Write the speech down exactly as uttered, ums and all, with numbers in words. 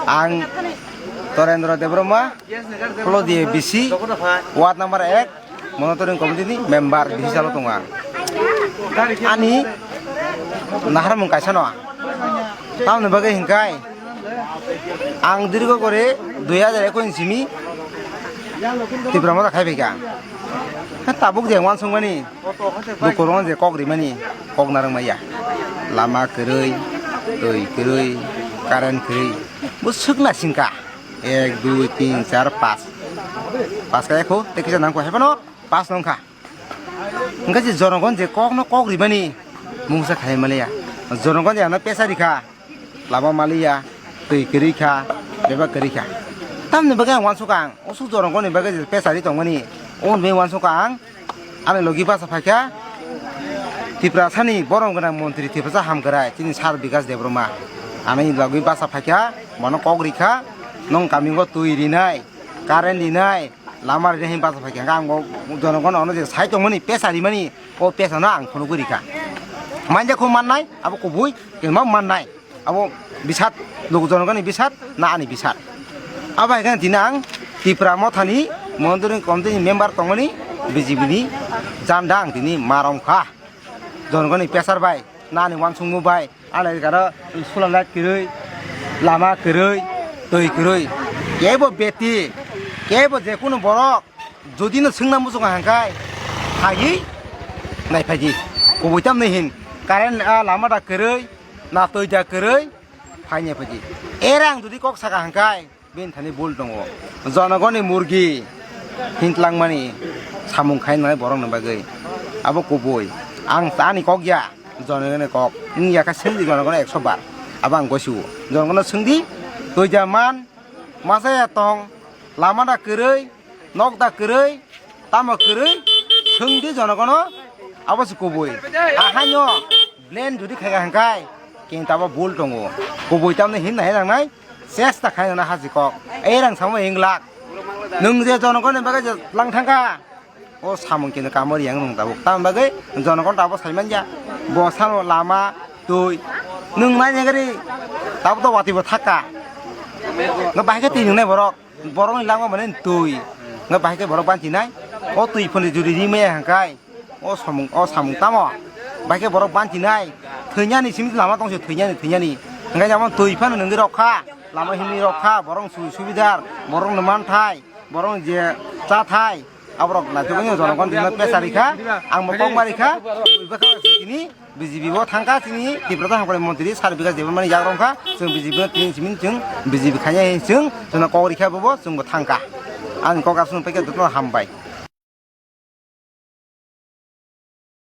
Ang Torendra Debbarma, Pholodi A B C, ward number ek, monitoring committee ni member bisi salo tongo ang. Ani naharmung kaisa no. Tamoni bagwi hinkai ang dirgo gore dui hajar ekush ni simi Tipra Motha khai phaikha. Ha, tabuk je wansukmani, bukurok je kok rimani, kok narwk maya. Lama kwrwi, twi kwrwi, current kwrwi. Bo swkna singkha. Ek, dui, tin, char, pas. Pas kaya kho, tei kisa nangkho, hai phano pas nongkha. Hingke je jonogon je kokno kok rimani mungsa khai maliya. Jonogon je ano pesa rikha, lama maliya, twi kwrwi kha, bebak kwrwi kha. Tamni bagwi ang wansukha ang, usuk jonogoni bagwi je pesa ri tongmani, oboni bagwi wansukha ang, ani logi basa phaikha, Tiprasani borom gwnang montri Tiprasa Hamkrai, chini Sir Bikash Debbarma. Ani logi basa phaikha, bono kok rikha, nong kamingo twi rinai, current rinai, lama rinai hinwi basa phaikha. Hingke ang bo jonogon ono je sai tongmani, pesa rimani, o pesano ang phunugwi rikha. Manja kho mannai, abo kubui, khe ma mannai. Abo bisat, luku jonogoni bisat, na ani bisat. Abo hai khe tini ang Tipra Mothani monitoring committee ni member tongmani B J P ni janda ang tini ma romkha. Jonogoni pressure bai, na ani wansukmung bai, ani garo sula light kwrwi, lama kwrwi, twi kwrwi. Kebo beti, kebo je kunu borok, jodi no swngna muchungo hangkai, phaiwi naiphaidi. Kubui tamni hin, current, ah, lama da kwrwi, na twi da kwrwi, phai naiphaidi. Era ang jodi kok saka hangkai, bini thani bul tongo. Jonogoni murgi hintlangmani samung khai nangnai borokni bagwi. Abo kubui. Ang ani kok ya, jonogoni kok. Wng ya khe swngdi jonogoni ekso bar. Abo ang gosiwo. Jonogono swngdi, twi da man, masa ya tong, lama da kwrwi, nok da kwrwi, tamo kwrwi, swngdi jonogono, abo se kubui. Ahaino blame jodi khaikha hangkai, kintu abo bul tongo. Kubui tamni hinna hai nangnai, chesta khai nana haji kok. Ei rang samo hinglak. Nwng je jonogoni bagwi je lang thangkha, o samung kintu kamo riyang nwng tabuk. Tamni bagwi jonogon tabuk sai manya. Bo samo lama, twi. Nwng nai nai gari, tabuk to watwi bo thakka. Nga bahai khe twi nwngnai borok. Borokni langma mane twi. Nga bahai khe borok banchi nai. O twi phone juri ri maya hangkai. O samung, o samung tamo? Bahai khe borok banchi nai. Thwinyani simi lama tongse thwinyani, thwinyani. Hingke jamo twi phano nungwi rok kha. Lama himwi rok kha. Borok sui subidar. Borok no manthai. Borok je chathai. Aborok naitugwi jonogon dino pesari kha. Ang bo kok mari kha. Ui bwkha sini. B J P bo thangkha chini Tiprasa Hamkrai montri Sir Bikash Debbarmani yagrong kha, chwng B J P no tini simi chwng B J P khainai chwng chwngno kok rikha bobo chwngbo thangkha. Ani kok aswk paikha jotono hambai.